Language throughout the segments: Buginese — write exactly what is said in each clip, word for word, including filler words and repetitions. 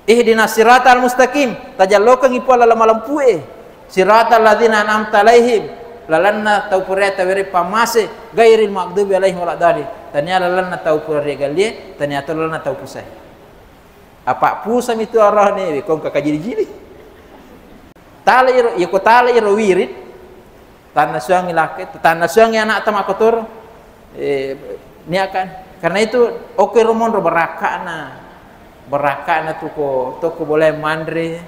Ihdinas siratal mustaqim, tajallokengngi Puang laleng malempue. Siratal ladzina an'amta alaihim, lalenna tau purae tawereng pammase, ghairil maghdubi alaihim waladdallin. Tania lalenna tau purae gallie, tania to lalenna tau pusae. Apa pusami tu arane, we kongka kajili-jili. Tala iro, iya ko tala iro wirid, tannasuangngi lakkaitta, tannasuangngi ana'ta makkotoro, eh, niakan. Karena itu, okko ero monro barakka'na, barakka'na tu ko, tokko bolae manre,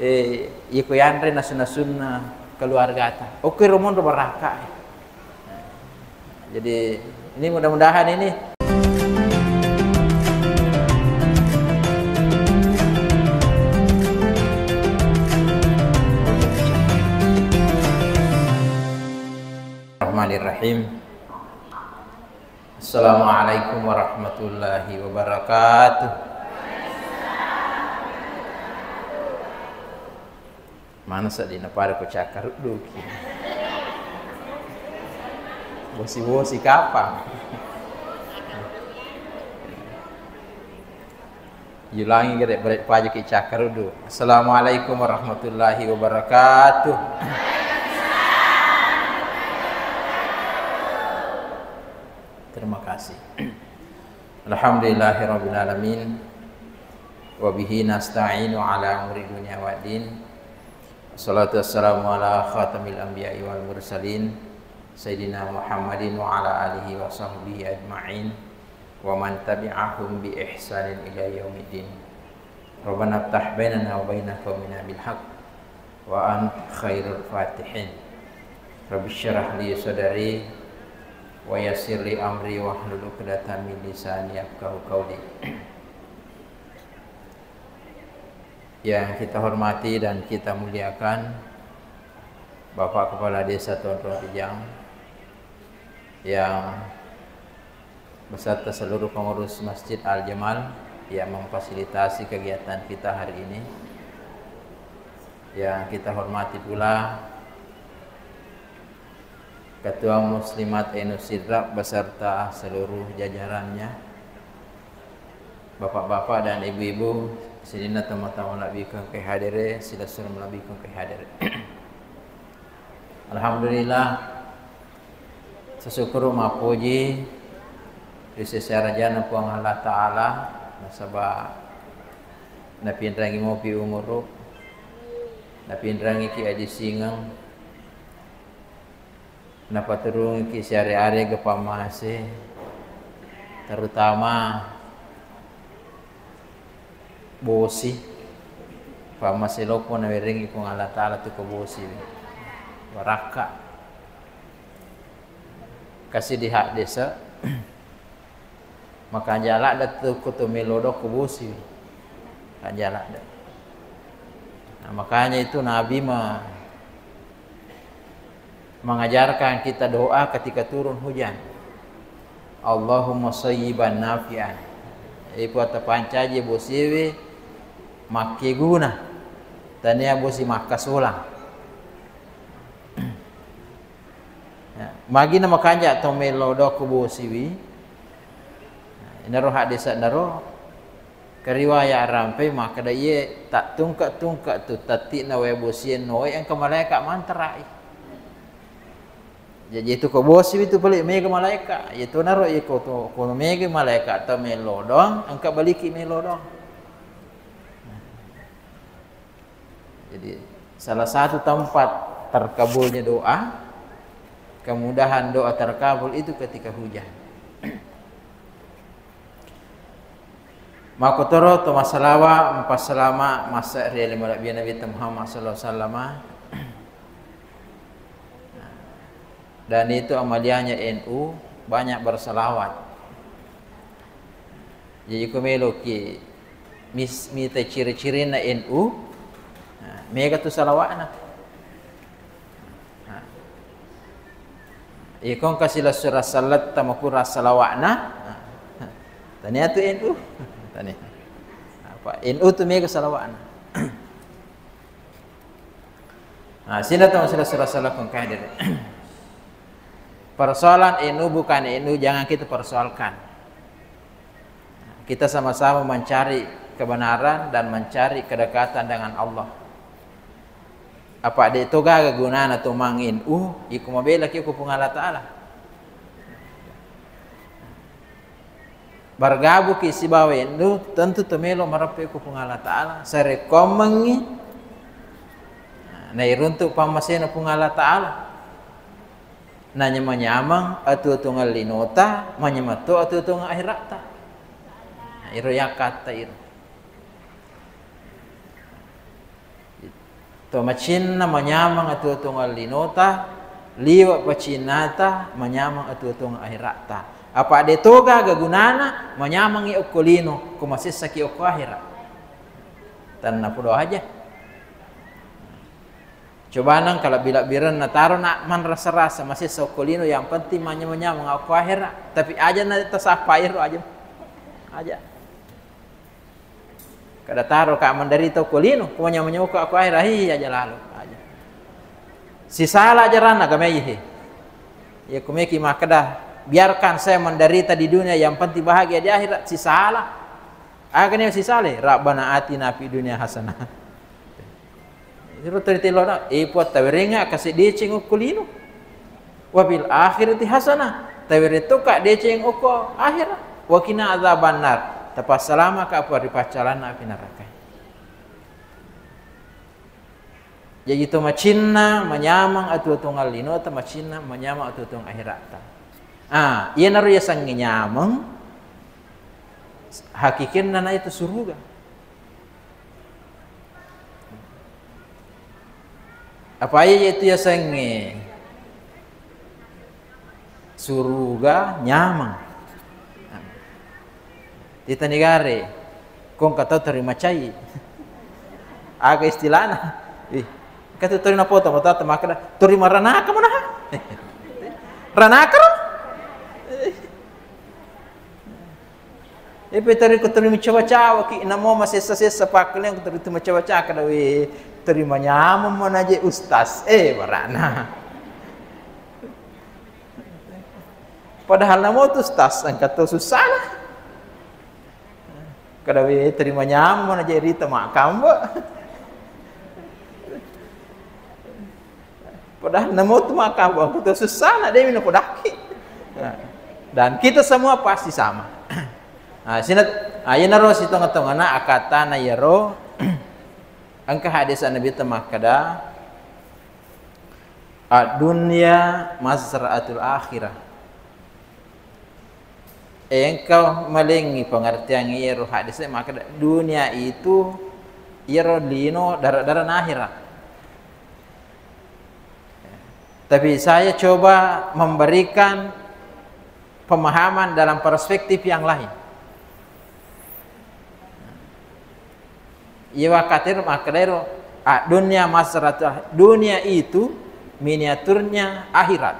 eh, iya ko yanre nasu-nasunna keluargata. Okko ero monro barakka. Jadi, ini mudah-mudahan ini. Bismillahirrahmanirrahim. Assalamualaikum warahmatullahi wabarakatuh. Mana seddi na pada ko cakkarudduki. Bosi-bosi kapang. Yulangi gede bere pajaki cakkaruddu. Assalamualaikum warahmatullahi wabarakatuh. Terima kasih. Alhamdulillahirabbil alamin. Wa bihi nasta'inu ala umuri dunya waddin. Wassalatu wassalamu ala khatamil anbiya'i wal mursalin, Sayyidina Muhammadin wa ala alihi wa sahbihi ajma'in, wa man tabi'ahum bi ihsanin ila yaumiddin. Rabbana iftah bainana wa baina qaumina bil haq, wa anta khairul fatihin. Rabbi syrah li sadri, wa yassir li amri, wahlul uqdatam min lisani yafqahu qawli. Yang kita hormati dan kita muliakan, Bapak Kepala Desa Tonrong Rijang, yang beserta seluruh pengurus Masjid Al Jamal yang memfasilitasi kegiatan kita hari ini, yang kita hormati pula Ketua Muslimat N U Sidrap beserta seluruh jajarannya, bapak-bapak dan ibu-ibu, sininna tomatoa malebbiku engkae hadere, silessureng malebbiku engkae hadere. Alhamdulillah, sisukuru mappuji ri sese arajana Puang Allah Ta'ala, nasaba napinrangi mopi umuru, napinrangiki adisingeng, napaturungiki siare-arega pammase, terutama bosi, pammase loppo nawerengngi Puang Allah Ta'ala tu ko bosi, barakka. Kasi di haddese, makanja ladde tu ko to melo doang ko bosi, makanja ladde. Nah, makanya itu Nabi me-, mengajarkan kita doa ketika turun hujan. Allahumma sayyiban nafi'an. Ipo tapancaji bosiwe makkeguna. Tania bosi makkasolang. Ya, magi na makanja to melo doang ko bosiwi. Nah, inaro haddese naro. Kariwaya rampe makkeda, iye tattungke-tungke tu tatti'na wae bosie noe engka malaeka mantarai. Jaji itu ko bosiwi tu pale mega malaeka, iyetu naro iko to, ko mega malaeka to melo doang, engka baliki melo doang. Jadi salah satu tempat terkabulnya doa, kemudahan doa terkabul itu ketika hujan. Makkotoro to massalawa, mpassalama massa ri ale malebbi'e Nabitta Muhammad sallallahu alaihi wasallam. Dan itu amaliannya N U, banyak bersalawat. Jadi ko meloki mis-, mita ciri-cirinna N U, nah, mega tu salawa'na. Nah. Iko engka silessureng selletta makurang salawa'na. Nah. Tania tu N U. Tania. Apa? N U tu mega salawa'na. Nah, sila tau silessureng sellekku engka hadir. Persoalan N U bukan N U, jangan kita persoalkan. Kita sama-sama mencari kebenaran dan mencari kedekatan dengan Allah. Apa de' to gaga gunana to mangin, uh, iko mabelaki ko Puang Allah Ta'ala. Bergabungki sibawa indu, tentu to melo mareppu ko Puang Allah Ta'ala. Sarekkoammengngi nairuntu pammasena Puang Allah Ta'ala. Nanyamang-nyamang atuo-tuongeng linota, manyamang to atuo-tuongeng akhiratta. Nah, iro yakkatta iro. To macinna manyamang atuo-tuongeng linota, liwe' pacinnata manyamang atuo-tuongeng akhiratta. Apa de' to gaga gunana manyamangngi okko lino, ko masessaki okko akhira'. Tenna podo aja. Coba nang kalebbi-lebbirenna taro na manrasa-rasa masessa okko lino, yang penting manyamang-nyamang okko akhira'. Tapi aja na tasappa iro aja. Aja. Kada taro ka menderita ko lino, ko manyameng-nyameng ko akhira', hi, aja lalo, aja. Sisala ajaranna agamai he. Ya, ko meki makkeda, biarkan saya menderita di dunia, yang penting bahagia di akhirat, sisala. Aga ni sisala, Rabbana atina fid dunya hasanah. Iro teri tellona, eh, Puang, tawerengnga kasi deceng okko lino. Wa fil akhirati hasanah. Tawereng to ka deceng okko akhira'. Wa qina adzabannar. Tapassalama ka Puang ri paccalanna api neraka. Jaji to macinna manyameng atuo-tuongeng lino, to macinna manyameng atuo-tuongeng akhiratta. Ah, iyanaro yasengnge nyameng, hakikinna na itu suruga. Apa iya itu yasengnge suruga nyameng. Tita nigare, kong kata terima cai. Aga istilahna? Ih, kata terima foto, mata makkeda terima ranaka mana? Ranaka ro? Epe teri ko teri macawa-cawa ki, namo masessa-sessa pakkaleng ko teri tu macawa-cawa kada we, terima nyameng mana je ustaz, eh, barana. Padahal namo tu ustaz engka to susana. Kada we terima nyameng mana je rita makambo. Padahal namo tu makambo, aku tu susana, de' mi napodaki. Nah, dan kita semua pasti sama. Nah, sina, ah, iyanaro sitonga-tongana akatana iyaro engka hadis Nabi ta makkeda, "Ad-dunya mazra'atul akhirah." Eh, engka malengngi pengertian iyaro hadis e makkeda, dunia itu iyaro lino dara-dara na akhirat. Tapi saya coba memberikan pemahaman dalam perspektif yang lain. Iya, wakkatir makkedairo, ah, dunia masratu, dunia itu miniaturnya akhirat.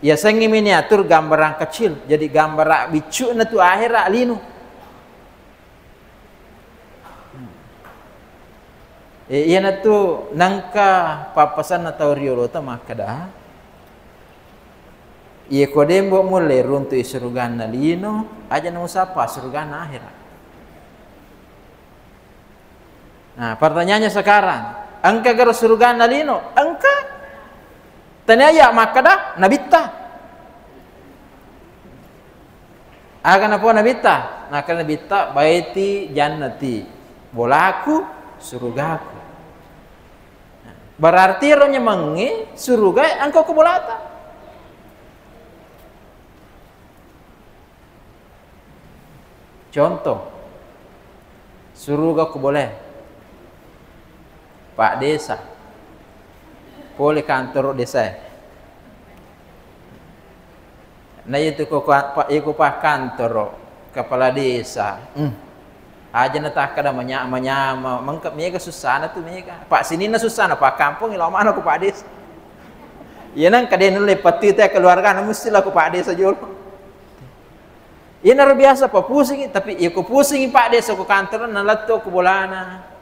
Yasengnge miniatur gambaran kecil, jadi gambaran biccu'na tu akhirat lino. Eh, iyanatu nengka pappasanna tau riolota makkeda, iya ko dembo mulle runtu'i suruganna lino, aja namusappa suruganna akhirat. Nah, pertanyaannya sekarang, engka garo suruganna lino? Engka. Tania iya makkeda nabitta. Aga napau nabitta? Nakkeda nabitta, "Baiti jannati," bolaku surugaku. Berarti ero nyemengnge suruga engka ko bolata. Contoh, suruga ko boleh, Pak Desa, pole kantoro desa e. Na itu ko, ko, pa, iko Pak Kantoro, kepala desa, hmm. Aja na takkada manya-, manyama, mengka mega sussana tu mega. Pak sininna sussana, Pak Kampung, ilo mana ko Pak Desa. Iya nang kade nulle pati te keluarga, na mesti lah ko Pak Desa jolo. Iyanaro biasa papusingi, tapi iya ko pusingi Pak Desa ko kantor, nalettu ko bolana.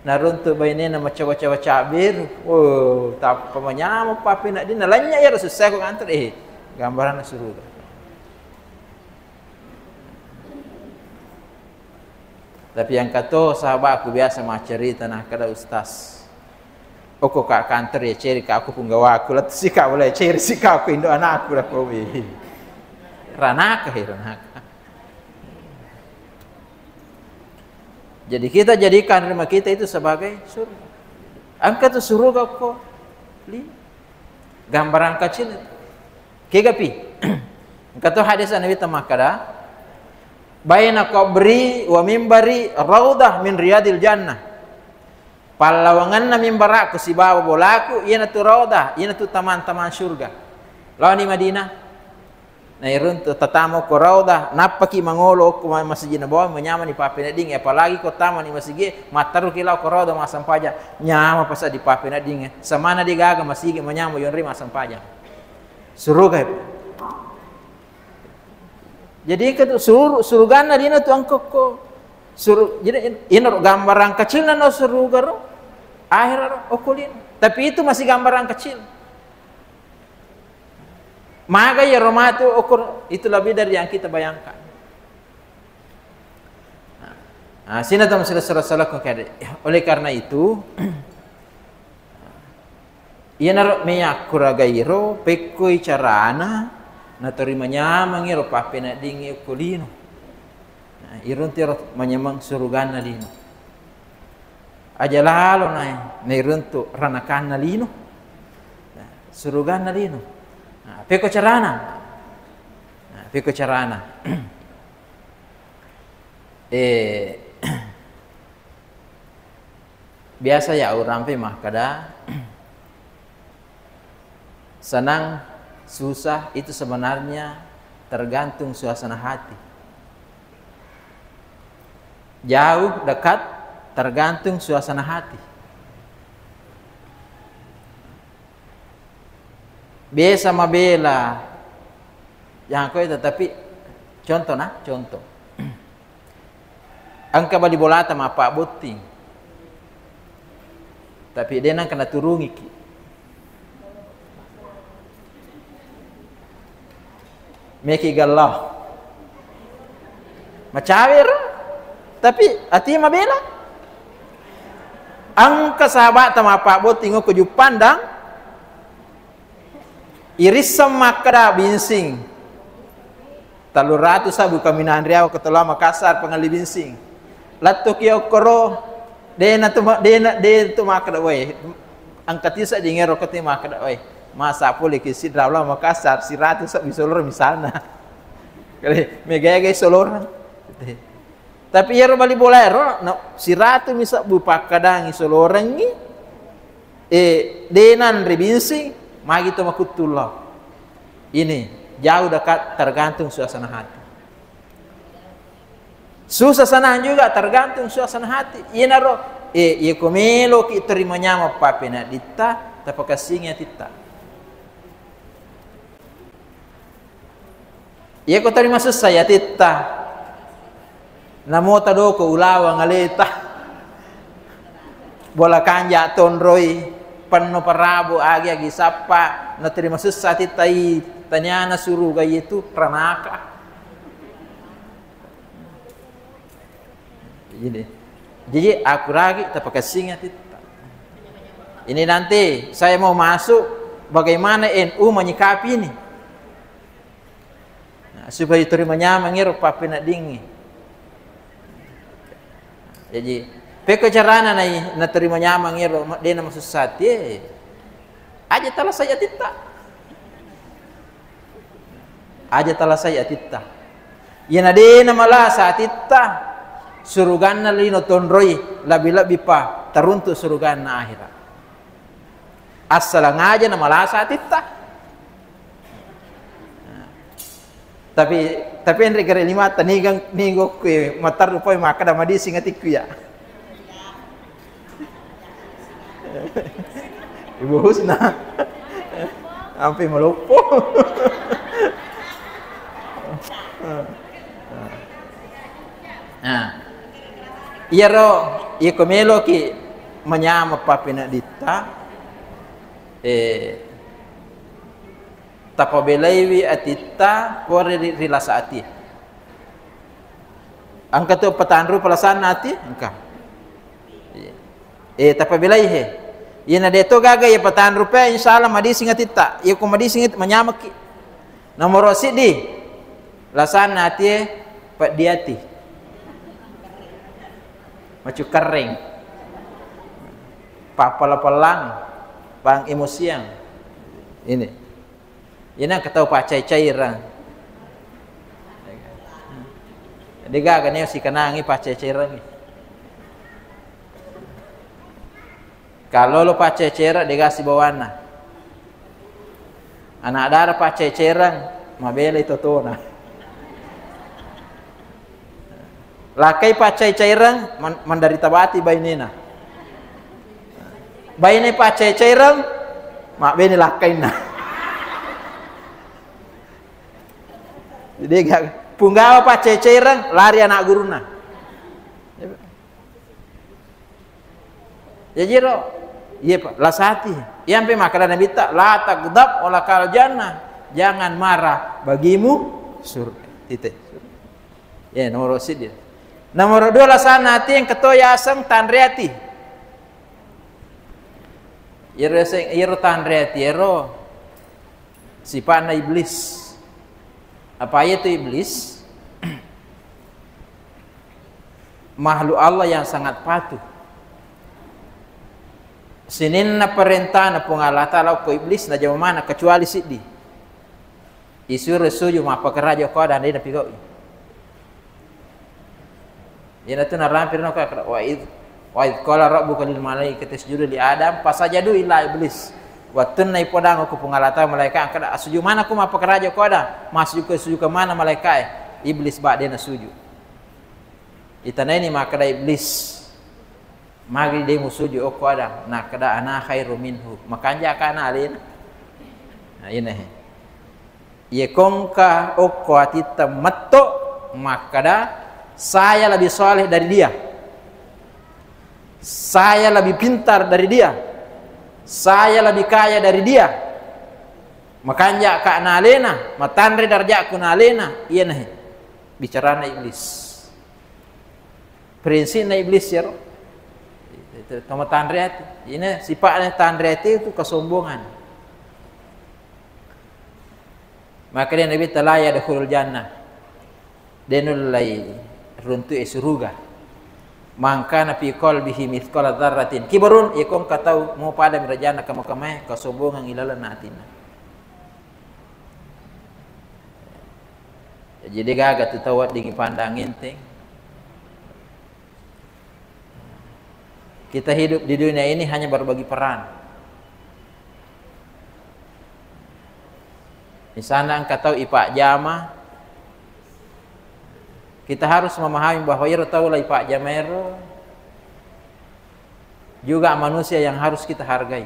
Naruntu bainena macawa-cawa cabberu. Oh, tappa manyameng papina di nalanya iyaro sussa ko kantor, eh, gambaranna suruga. Tapi engka to sahabatku biasa maccarita, nakkeda, "Ustaz, okko ka kantor ya ceri ka aku punggawaku, lettu si ka boleh ceri si ka aku indo anakku," lako. Ranaka he, ranaka. Jadi kita jadikan rumah kita itu sebagai surga. Engka tu suruga ko li. Gambarang kecil itu. Kega pi. Engka tu hadis Nabi ta makkeda, "Baina qabri wa mimbari raudah min riyadil jannah." Pallawangenna mimbarakku sibawa bolaku, iyanatu raudah, iyanatu taman-taman surga. Laoni Madinah. Na iruntu tatama ko raudah, nappaki mangolo ko ma-, masigi nabawa manyamani pappeneddingnge, apalagi ko tamani masigi, matteruki lao ko raudah massempajang, nyama pasa di pappeneddingnge, samana de gaga masigi manyama yonri massempajang. Suruga itu. Jadi engka tu suru-, suruganna lino tu engka ko. Suru-, jadi in-, inaro gambarang kecilna no suruga ro, akhirat ro, okko lino. Tapi itu masih gambarang kecil. Maga iyaro matu okko, itu lebih dari yang kita bayangkan. Nah, nah, sina tama sila sura salakku kade. Oleh karena itu, iyanaro meyakkuraga iro, pekkoi carana natorima nyameng iro pappeneddingnge okko lino. Nah, iruntu iro manyameng suruganna lino. Aja lalo nai, nairuntu ranakanna lino. Nah, suruganna lino. Nah, pekko carana. Nah, pekko carana. Eh, biasa ya urampe makkeda, senang, susah itu sebenarnya tergantung suasana hati. Jauh, dekat, tergantung suasana hati. Biasa mabela yang kau itu, tapi contoh nah, contoh. Engka bali bolata mappabbotting. Tapi de nengka naturungiki. Meki gallau. Macawe ro. Tapi ati mabela. Engka sahabatta mappabbotting okko Juppandang. Irisseng makkeda binsing. Tellu ratu sabbu kaminang Riau ke Tolo Makassar pengelli binsing. Lettuki okkoro, dena tu ma-, dena, de tu makkeda, "Woi, engka tisa dingero keti makkeda, woi, masa pole ki sidra Tolo Makassar, siratu sabbu solor misalna." Kale, mega-ega solor. Tapi iyaro bali bola ero, na, siratu mi sabbu pakkadangi solorengngi, eh, de nanre binsing, magi to makuttulo. Ini jauh dekat tergantung suasana hati. Susah senang juga tergantung suasana hati. Iyanaro, eh, iya ko meloki terima nyameng pappeneddingta, tapakassingi atitta. Iya ko teri masussa ya atitta. Namo tadoko ulawang aleta. Bola kanja tonroi, penno parabu agi-agi sappa, na teri masussa atitta i, taniana suruga itu ranaka. Jadi, jadi akuragi tapakassingi atitta. Ini nanti saya mau masuk, bagaimana N U menyikapi ini? Nah, supaya terima nyameng ero pappeneddingngi. Jadi, pekko carana nai, naterima nyameng ero, ma-, dena masussa ati, eh. Aja tala saya atitta. Aja tala sai atitta. Iyana de namalasa atitta, suruganna lino tonroi, lebbi-lebbi pa taruntu suruganna akhirat. Assalang aja namalasa atitta. Tapi, tapi enre gare lima tanigang ningok kue matarru poi makkeda madising atikku ya. Ibu Husna. Ampe maloppo. Nah, iyaro, iyako meloki manyameng pappeneddingta, eh, tapabelaiwi atitta, pore ri, ri lasa ati. Engka tu patanru palasanna ati, engka. Eh, tapabelai he. Iyana de to gaga iya patanru pe, insya Allah madising atitta. Iya ko madising ati, manyamekki. Nomoro siddi, lasanna atie peddi ati. Macu kerreng. Pappala-palang, pang emosiang. Ini. Ina engka tau paccai-caireng. Degaga neo sikenangi paccai-cairengngi. Kalo lo paccai-caireng dega sibawanna. Anak dara paccai-caireng mabelai totona. Lakkai paccai-caireng, man-, mandarita bati bainena. Baine paccai-caireng, mabbene lakkainna. Jadi, ga-, punggawa paccai-caireng, lari anak guruna. Jaji ro, iya, Pak, lasati. Iyampe makkeda Nabitta, "La taghdab wa lakal jannah." Jangan marah, bagimu surga. Tite. Ya, nomor siddi. Nomor dua, lasanna ati engka to yaseng tanre ati. Iyaro yaseng, iyaro tanre ati ero sipa'na iblis. Apa iya tu iblis? Makhluk Allah yang sangat patuh. Sininna parentana Puang Allah Ta'ala okko iblis, najama mana kecuali siddi. Isuro suju mappakaraja okko Adam, de napigau'i. Iyanatu narampirano ka, wa id, wa id qala rabbuka lil malaikati isjudu li Adam fasajadu illa iblis. Wettunna ipodang okko Puang Allah Ta'ala malaika, akkeda, "Assuju manako mappakaraja okko Adam?" Massuju ke, suju ke mana malaikae? Iblis ba de nasuju. Itanaini makkeda iblis, "Magi de musuju okko Adam?" Nakkeda, "Ana khairu minhu." Makanja ka na alena. Nah, ina he. Iya kongka okko atitta metto makkeda, "Saya lebih soleh dari dia. Saya lebih pintar dari dia. Saya lebih kaya dari dia." Makanja ka na alena, matanre darajatku na alena, iyana he. Bicarana iblis. Prinsipna iblis iyaro. Tau matanre ati. Ina sipa'na tanre ati itu kesombongan. Makanya Nabi ta la yadkhulul jannah. De nullai runtu'e suruga. Man kana fi qalbihi mithqala dzarratin kibrun, iya kongka tau mo pada mirajana kama-kamae kesombongan ilalenna atinna. Jadi gaga tu tau wedding ipandang enteng. Kita hidup di dunia ini hanya berbagi peran. Misalnya engka tau ipajama, kita harus memahami bahwa iro tau la ipajama ero juga manusia yang harus kita hargai.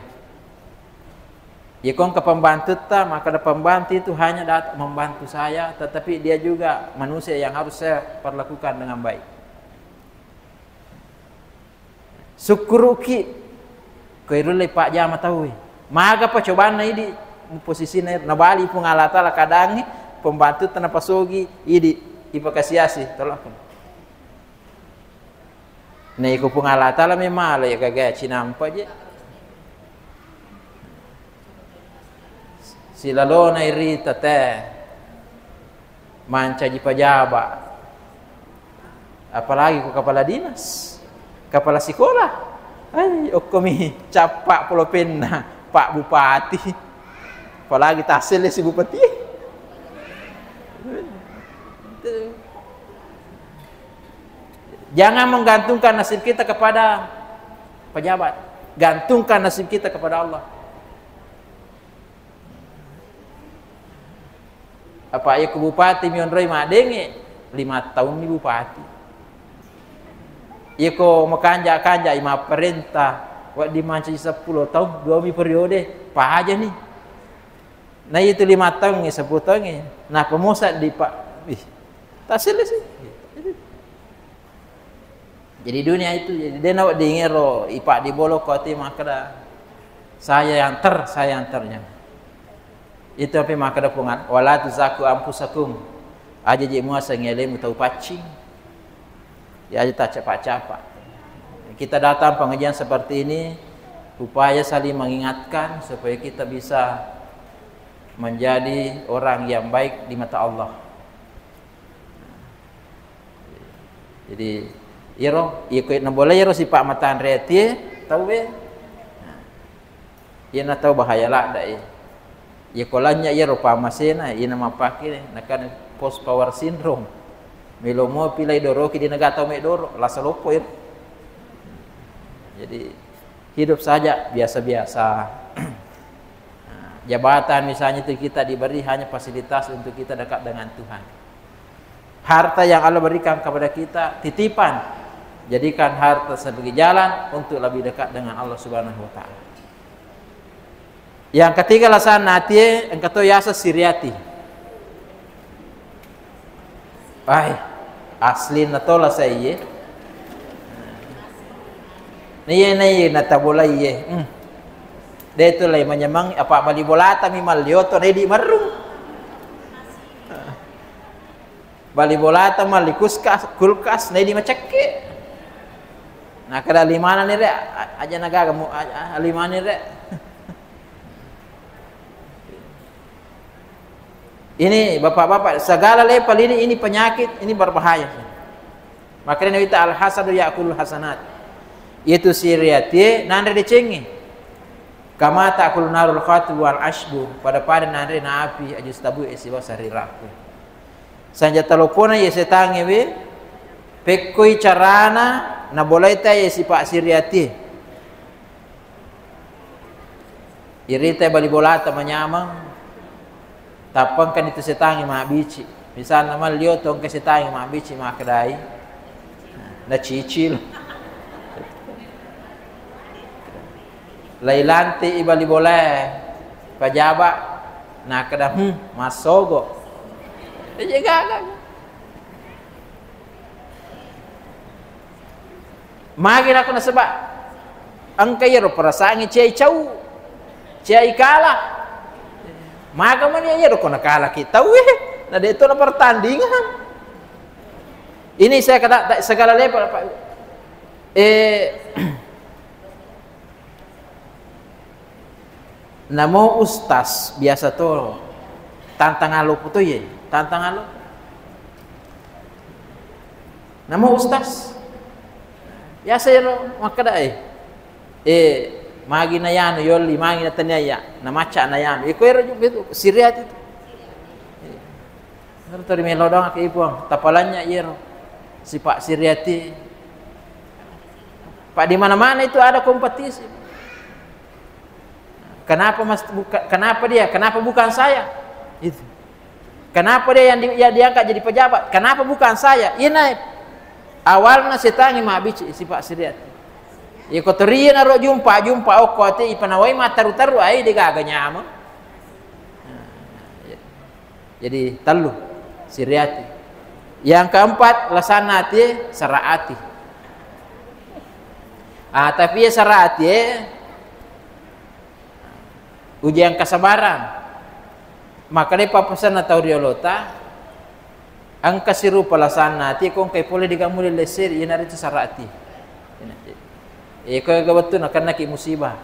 Iya kongka pembantuta, maka ada pembantu itu hanya datang membantu saya, tetapi dia juga manusia yang harus saya perlakukan dengan baik. Sukkuruki, ko irulle pajama tauwe. Maga pacobanna idi posisina, nabali Puang Allah Ta'ala kadangngi, pembantu tena pasogi, idi ipakasiasi, tolakun. Na iko Puang Allah Ta'ala memala ya gaga cinampa je. Silalona irita te mancaji pejabat, apalagi ko kepala dinas, kepala sekolah. Ai, okkomi cappa polopenna Pak Bupati, apalagi tasselle si bupati. Jangan menggantungkan nasib kita kepada pejabat, gantungkan nasib kita kepada Allah. Apa iya ku bupati mionroi maddenge, lima tahunni bupati. Iya ko makanja-kanja i mapparenta, wedding mancaji seppulo taung, dua mi periode, pajani. Na itu lima taungngi, seppulo taungngi, na pemusa di Pak, ih, tasselle si. Jadi dunia itu, jadi de nawedding ero ipaddibolokko ati makkeda, "Saya yang ter, saya yang ter." Jangan. Itu apa makkeda Puang, "Wala tuzakku anfusakum." Aja je muaseng alemu tau paccing. Aja tak capa-capa. Kita datang pengajian seperti ini, upaya saling mengingatkan supaya kita bisa menjadi orang yang baik di mata Allah. Jadi, iyaro, iko nabola iyaro sipa' matanre atie tauwe. Iyana tau bahaya ladde'i. Iyako lanya iyaro pamasena, iyana mappake, nakana post power syndrome. Melo mopi lai doroki, de' naga tau meddoro, lasa loppo iyaro. Jadi, hidup saja biasa-biasa. Nah, jabatan misalnya itu kita diberi hanya fasilitas untuk kita dekat dengan Tuhan. Harta yang Allah berikan kepada kita, titipan. Jadikan harta sebagai jalan untuk lebih dekat dengan Allah Subhanahu wa Ta'ala. Yang ketiga, lasanna atie, engka to yaseng siriati. Ai, aslina to lasa iye. Naiye, naiye, natabolai iye. Hmm. De' tu lai manyameng, apa bali bolata mi mallioto, nedi marrung. Bali bolata malli kuskas-, kulkas, nedi macekke. Nakada, "Limana ni re, a-, aja nagaga mu, a-, a-, limana ni re." Ini bapak-bapak, segala level ini, ini penyakit, ini berbahaya. Makanya Nabi ta, "Al-hasadu ya'kulul hasanat." Itu siriatie nanre decengi. "Kama ta'kulu narul khatbu wal ashbu." Pada-pada nanre na api aju sitabu e sibawa sariraku. Sanja talopona ye setangnge we, pekkoi carana nabolai ta ye sipa' siriatie. Irita bali bolata manyameng, tappa engkani tu setangnge mabbici. Misalna mallio to engka setangnge mabbici makkedai, nacicil. Lailanti i bali bolae pajaba, nakkeda, "Hmm, massogo." Iya gaga. Magi nakko nasaba engka iyaro perasaangnge ciai cau, ciai kala. Maga mani iyaro ko nakalaki tauwe, na de' to na pertandingan. Ini saya kata, ta-, segala level, Pak. Eh, Namo ustaz biasa to tantangan loppo to ye, tantangan loppo. Namo ustaz biasa ero makkeda e, eh, magi nayanu yolli, magi natania ya, namacca nayanu. Iko ero ju-, betu, siriati tu. Ero to ri melo doang ke ipuang, tapalanya iyero sipa' siriati. Pak, di mana-mana itu ada kompetisi. Kenapa mas-, buka-, kenapa dia? Kenapa bukan saya? Itu. Kenapa dia yang di-, yang diangkat jadi pejabat? Kenapa bukan saya? Ina awalna setangi mabbici sipa' siriati. Iko teriana ro jumpa, jumpa okko ati ipanawai mataru-taru ai degaga nyameng. Nah, iya. Jadi tellu, siriati. Yang keempat, lasanna ati, saraati. Ah, tapi ya saraati, eh, ujian kesabaran. Makanya pappesanna tau riolota, engka sirupa lasanna ati, ko engkai pole digaga mulle lesseri, iyanaritu saraati. Iko ega wettu nakennaki musibah.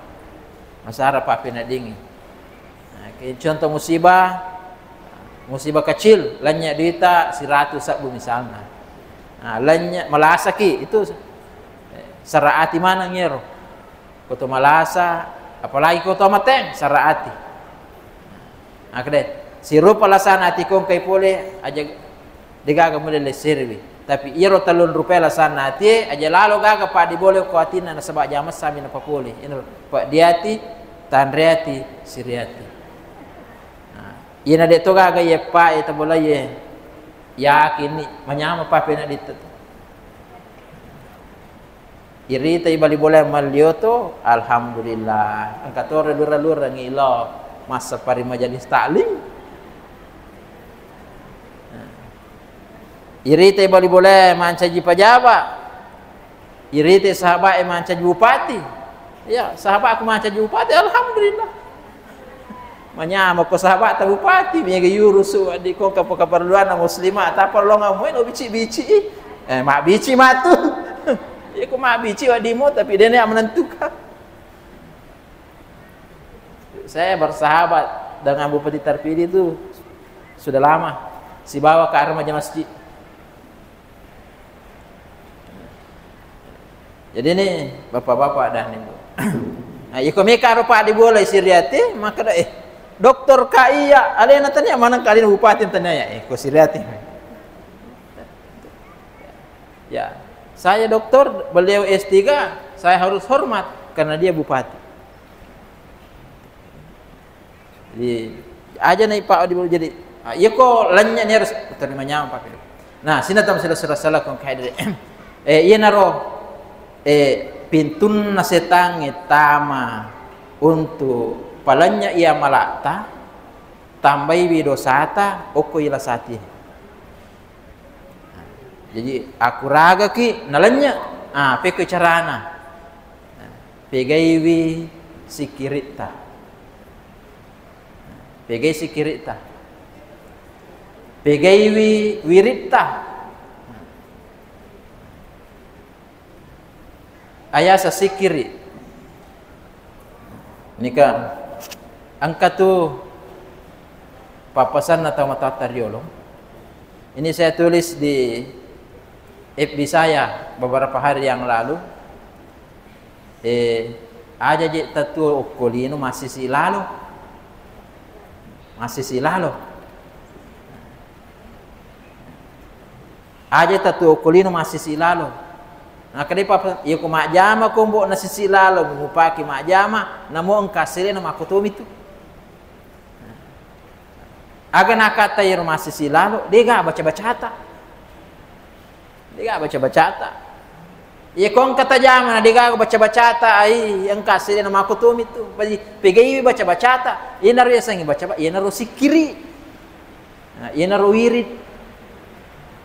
Masara pappeneddingi. Nah, ke-, contoh musibah, musibah kecil, lennye duita siratu sebbu misalna. Nah, lennye malasaki, itu, eh, saraati maneng iyaro. Koto malasa, apalagi koto mateng, saraati. Nah, kede, sirupa lasanna ati ko engkai pole, aja degaga mulle lesseriwi. Tapi iyaro tellung rupae lasanna atie, aja lalo gaga paddi bole ko atinna nasaba jamessami napapole. Ino, paddiati, tanreati, siriati. Nah, iyana de' to gaga iyeppa e tabolai e, yakinni manyameng pappenedding tu. Iritai bali bolae mallio to, alhamdulillah. Engka toro lura-lurengngi lao massappa ri majelis taklim. Iritai bali bolae mancaji pajaba. Iritai sahabat e mancaji bupati. Ya, sahabatku mancaji bupati, alhamdulillah. Manyameng ko sahabatta bupati, mega yurusu di ko keperluanna muslimah, tappa lolongang moi no bici-bici. Eh, mabbici matu. Iya, ko mabbici weddingmu, tapi dena menentukan. Saya bersahabat dengan Bupati terpilih itu sudah lama. Sibawa ke arah masjid. Jadi ini bapak-bapak dan ibu. Nah, iko meka rupa di bola siriati, maka da, eh, dokter ka iya, alena tania maneng kalina bupati tania ya, eh, ko siriati. Ya, saya doktor, beliau S tiga, saya harus hormat karena dia bupati. Jadi, aja na ipa di, jadi, ah, iya ko lennye ni harus terima nyampa. Nah, sina tam sila sila sala kong kai dari. Eh, iya naro, eh, pintunna setangnge tama untuk palennye iya malata, tambaiwi dosata, okko ila sati. Jadi, akuragaki nalennye, ah, pekko carana. Pegaiwi sikiritta. Pegai sikiritta. Pegaiwi wiritta. Ayasa sikiri. Nika engka tu pappasanna tau matoatta riolo. Ini saya tulis di F B saya beberapa hari yang lalu. Eh, aja je tatuo okko lino massisi lalo. Massisi lalo. Aja tatuo okko lino massisi lalo. Nah, kedepa, iya ko majjama ko mbo na sisi lalo, mupaki majjama, namo engka selena makkotomi tu. Aga nakata iyaro massisi lalo, dega baca-bacata. Dega baca-bacata. Iya ko engka tajama na dega baca-bacata, ai engka sedena makkotomi tu. Pegaiwi baca-bacata. Iyanaro yasengnge baca, iyanaro sikiri. Nah, iyanaro wirid.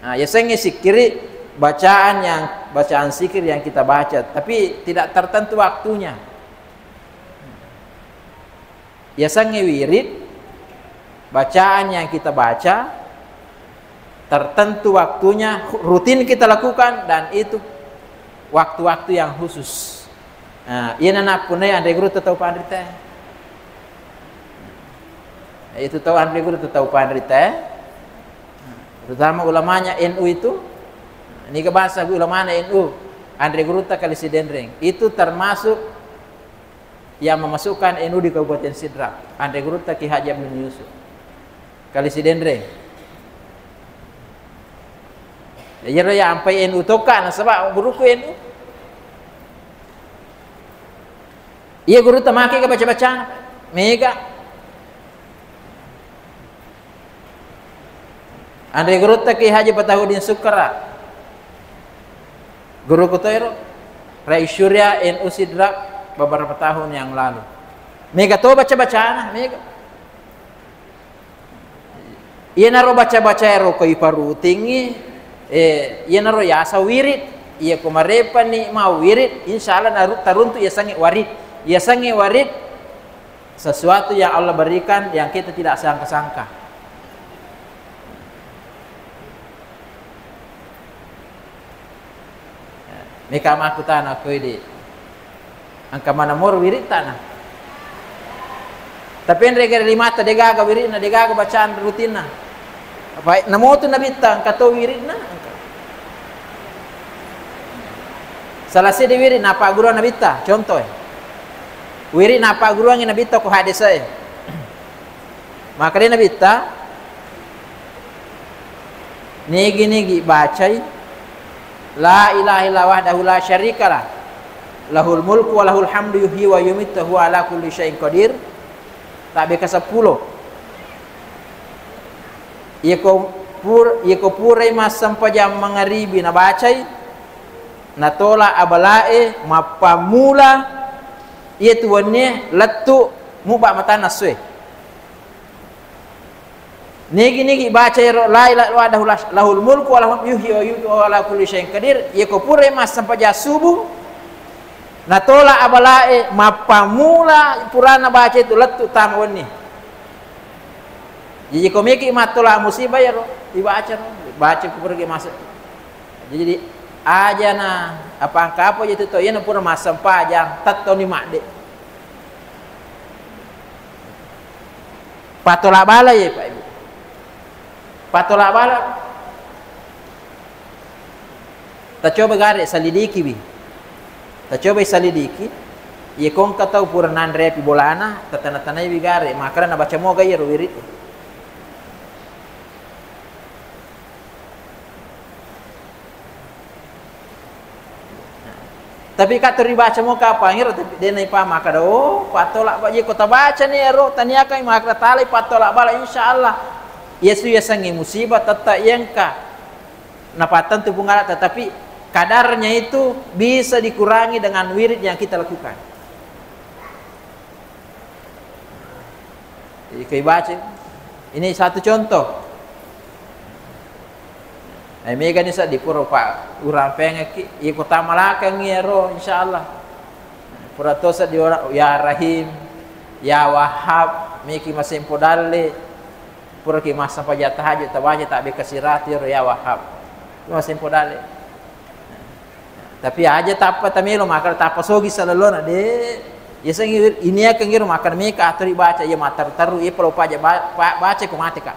Nah, yasengnge sikiri bacaan yang, bacaan sikir yang kita baca, tapi tidak tertentu waktunya. Yasengnge wirid, bacaan yang kita baca, tertentu waktunya, rutin kita lakukan, dan itu waktu-waktu yang khusus. Nah, iyana nappunai anre gurutta tau panrita. Itu tau anre gurutta tau panrita. Terutama ulamanya N U itu, niga bahasa ulamana N U, anre gurutta Kali Sidenreng. Itu termasuk yang memasukkan N U di Kabupaten Sidrap, anre gurutta Ki Haji Abdul Yusuf. Kali Sidenreng. Iyaro ya ampai N U tokka, nasaba guruku N U. Iya gurutta make ga baca-bacana. Mega. Anre gurutta Ki Haji Fatahudin Sukara. Guruku to ero, Rais Syurya N U Sidrap beberapa tahun yang lalu. Mega to baca-bacana, mega. Iyanaro baca-baca ero ko iparutingi, eh, iyanaro yasa wirid. Iya ko marepani mau wirid, insya Allah naru-, taruntu yasengnge warid. Yasengnge warid, sesuatu yang Allah berikan yang kita tidak sangka-sangka. Meka makkutana ko idi, engka maneng moro wiritta na. Tapi enre gare limata degaga wiridna, degaga bacaan rutinna. Apa namotu nabitta engka to wiridna, engka. Salah seddi wirid nappagguruang nabitta, contoh e. Wirid nappagguruangngi nabitta ko hadis e. Makkedai nabitta, nigi-nigi bacai, la ilaha illa wahdahu la syarikalah, lahul mulku wa lahul hamdu yuhyi wa yumitu wa huwa ala kulli syai'in qadir, tabbe kaseppulo. Iyako pur-, iyako purai massempajang mangaribi nabacai, natola abalae mappammula iyatu wennie lettu mubba matanna essoe. Nigi-nigi baca ero la ilaha illa wahdahu la-, lahul mulku wa lahul yuhyi wa yumitu wa huwa ala kulli syai'in qadir, iyako purai massempajang subuh, natola abalae mappammula purana baca itu lettu tama wenni. Jaji ko meki mattola musibah iyaro, ibaca ro, baca ko puraki masuk. Jadi, aja na apa angka apa je tu to, iyana pura massempajang, tettoni madde. Patola bala ye, Pak Ibu. Patola bala. Tacoba gare salidikiwi. Tacoba salidiki. Ye kongka tau pura nanre pi bolana, tatana-tanaiwi gare, makana nabaca moga iyaro wirid. Tapi ka to ribaca mo kapang ero, tapi de' naipa makkeda, "Oh, pattola ba-, je ko tabaca ni ero, taniakai makkeda talai pattola bala, insya Allah." Yesu yasengnge musibah, tette' yengka napattentu Puang Allah, tetapi kadarnya itu bisa dikurangi dengan wirid yang kita lakukan. Iko ibaca. Ini satu contoh. Eh, mega ni seddi pura pa urampengekki, iko tamalakeng iyaro, insya Allah. Pura to seddi ora, ya Rahim, ya Wahhab, miki masempo dalle. Pura ki massempajang tahajud, tabaca, tabe kasirati ro, ya Wahhab. Masempo dalle. Tapi aja tappa tamelo, maka tappa sogi salellona, de'. Yasengngi wir-, iniakeng iro, maka meka atau dibaca, iya matteru-teru, iya palo paja ba-, pa-, baca ko mate ka.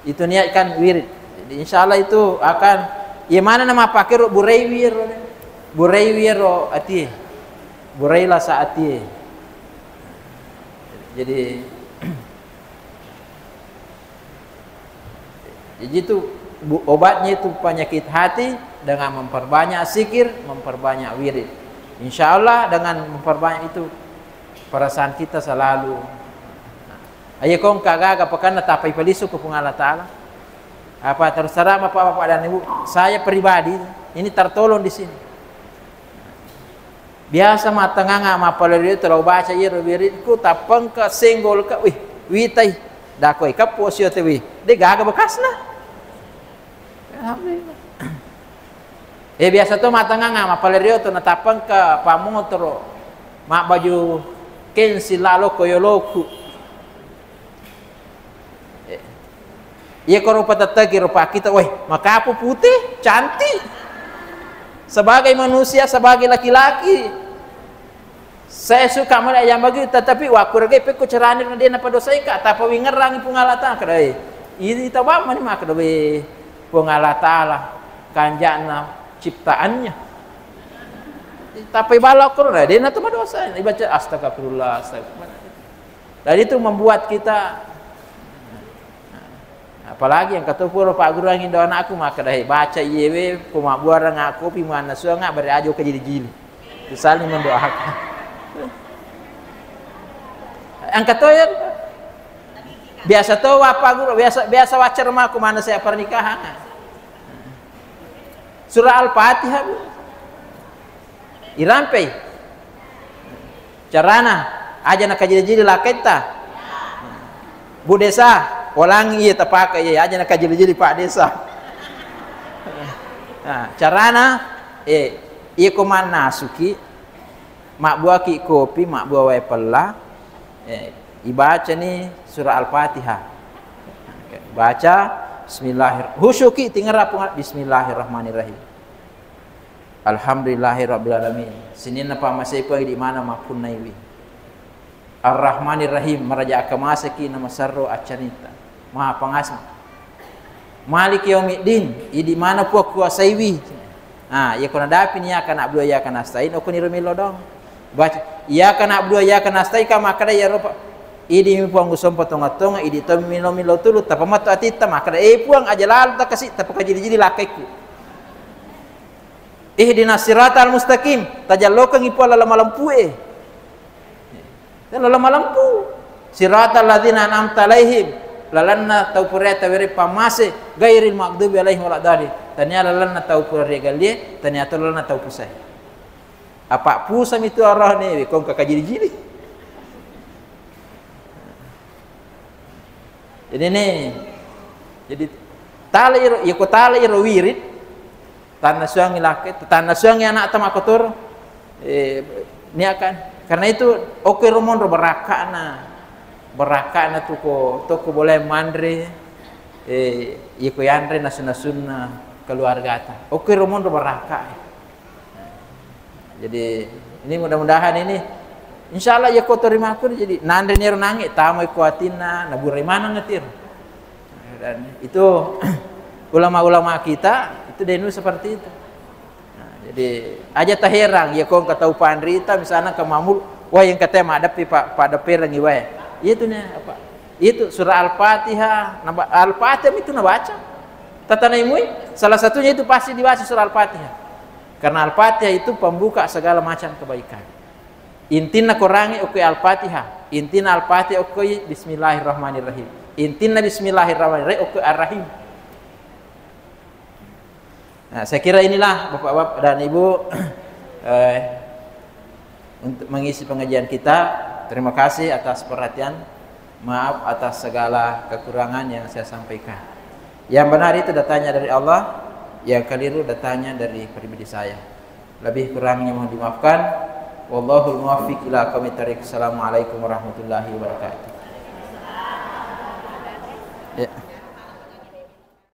Itu niatkan wirid. Jadi, insya Allah itu akan, iya mana nama pakai ro, burai wiro, burai wiro atie, burai lasa atie. Jadi, Jadi itu bu-, obatnya itu penyakit hati dengan memperbanyak zikir, memperbanyak wirid. Insya Allah dengan memperbanyak itu perasaan kita selalu. Ayo kong kagaga pekanna tapai palisu ke Puang Allah Ta'ala. Apa terus terang Bapak-bapak dan Ibu, saya pribadi ini tertolong di sini. Biasa mattenganga mappalari tu lao baca iyaro wiridku, tappengka senggolka, wih, witai. Dakoi kappo sio te, wih, de' gaga bekasna. Alhamdulillah. Eh, biasa to mattenganga mappalari tu natappengka pammotoro, mabbaju kensi lalo ko yoloku. Eh, iya ko rupa tettegi rupa kita, weh, makapu putih, cantik. Sebagai manusia, sebagai laki-laki, saya suka melihat yang begitu, tetapi wakkuragai pekko carani na de' napadosaika, tapawingerangi Puang Allah Ta'ala, kada, eh, ini tabang mani maka, weh, Puang Allah Ta'ala, kanjana ciptaannya. Tapi bala Quran, de' natu madosa, dibaca astagfirullah, astagfirullah. Dan itu membuat kita, apalagi yang kata pura Pak Guru angin doa anakku, maka dah baca iyewe, ko mabbuarang aku, pi mana suanga, beri ajo ke jili-jili. Itu saling mendoakan. Angkat toyan. Biasa to Pak Guru, biasa, biasa wacar mako mana saya pernikahan. Surah Al-Fatihah, Bu. Irampei. Carana, aja nakajili-jili laketta. Bu Desa, walangi iya tapake iya, aja nakajili-jili Pak Desa. Nah, carana, eh, iya ko mannasuki, mabbuaki kopi, mabbua wae pella, eh, ibacani surah Al-Fatihah. Baca, bismillahir-, husyuki, tingerapung, bismillahirrahmanirrahim. Alhamdulillahirabbil alamin. Sininna pammasei Puang idi mana mappunnaiwi. Arrahmanirrahim, maraja akamaseki namaserro accanitta. Maha Pangasma. Maliki yaumiddin, idi mana Puang kuasaiwi. Ah, iya ko nadapini iyyaka na'budu wa iyyaka nasta'in, okkoniro millo dong. Baca, iyyaka na'budu wa iyyaka nasta'in, ka makkeda iyaro pa-, idi mi Puang usompa tonga-tonga, idi tommi millo-millo tulu, tapamatto atitta, makkeda, eh Puang, aja lalo takasi, tapakajili-jili lakkaikku. Ihdinas siratal mustaqim, tajallokengngi Puang laleng malempue. Laleng malempu. Siratal ladzina an'amta alaihim, lalenna tau purae tawere pammase, ghairil maghdubi alaihim waladdallin. Tania lalenna tau purae gallie, tania to lalenna tau pusae. Apa pusami tu arane, we kongka kajili-jili. Jadi ne, jadi tala iro, iya ko tala iro wirid, tannasuangi lakke, tannasuangi anakta makkotoro, eh, niakan. Karena itu, okko iro monro barakka'na, barakka'na tu ko, to ko bolae manre, eh, iya ko yanre nasu-nasunna keluargata. Oke, romonro baraka. Jadi ini mudah-mudahan ini, insya Allah, ya kotori makku, jadi nanre nero nange, tamo iko atinna, naburai maneng ngetir. Dan itu ulama-ulama kita itu denu seperti itu. Nah, jadi aja taherang, ya kong kata upanrita, misalnya ke mamul, wah, yang katanya madapi pak, pada perangi wae. Itu nih apa? Itu surah Al-Fatihah, naba-, Al-Fatihah itu nabaca. Tatanai mui, salah satunya itu pasti dibaca surah Al-Fatihah. Karena Al-Fatihah itu pembuka segala macam kebaikan. Intinna Qurangnge okoi Al-Fatihah. Intinna Al-Fatihah okoi Bismillahirrahmanirrahim. Intinna Bismillahirrahmanirrahim okoi Ar-Rahim. Nah, saya kira inilah Bapak-bapak dan Ibu, eh, untuk mengisi pengajian kita. Terima kasih atas perhatian. Maaf atas segala kekurangan yang saya sampaikan. Yang benar itu datangnya dari Allah, yang keliru datangnya dari pribadi saya. Lebih kurangnya mohon dimaafkan. Wallahul muwaffiq ila aqwamit thariq. Assalamualaikum warahmatullahi wabarakatuh. Ya.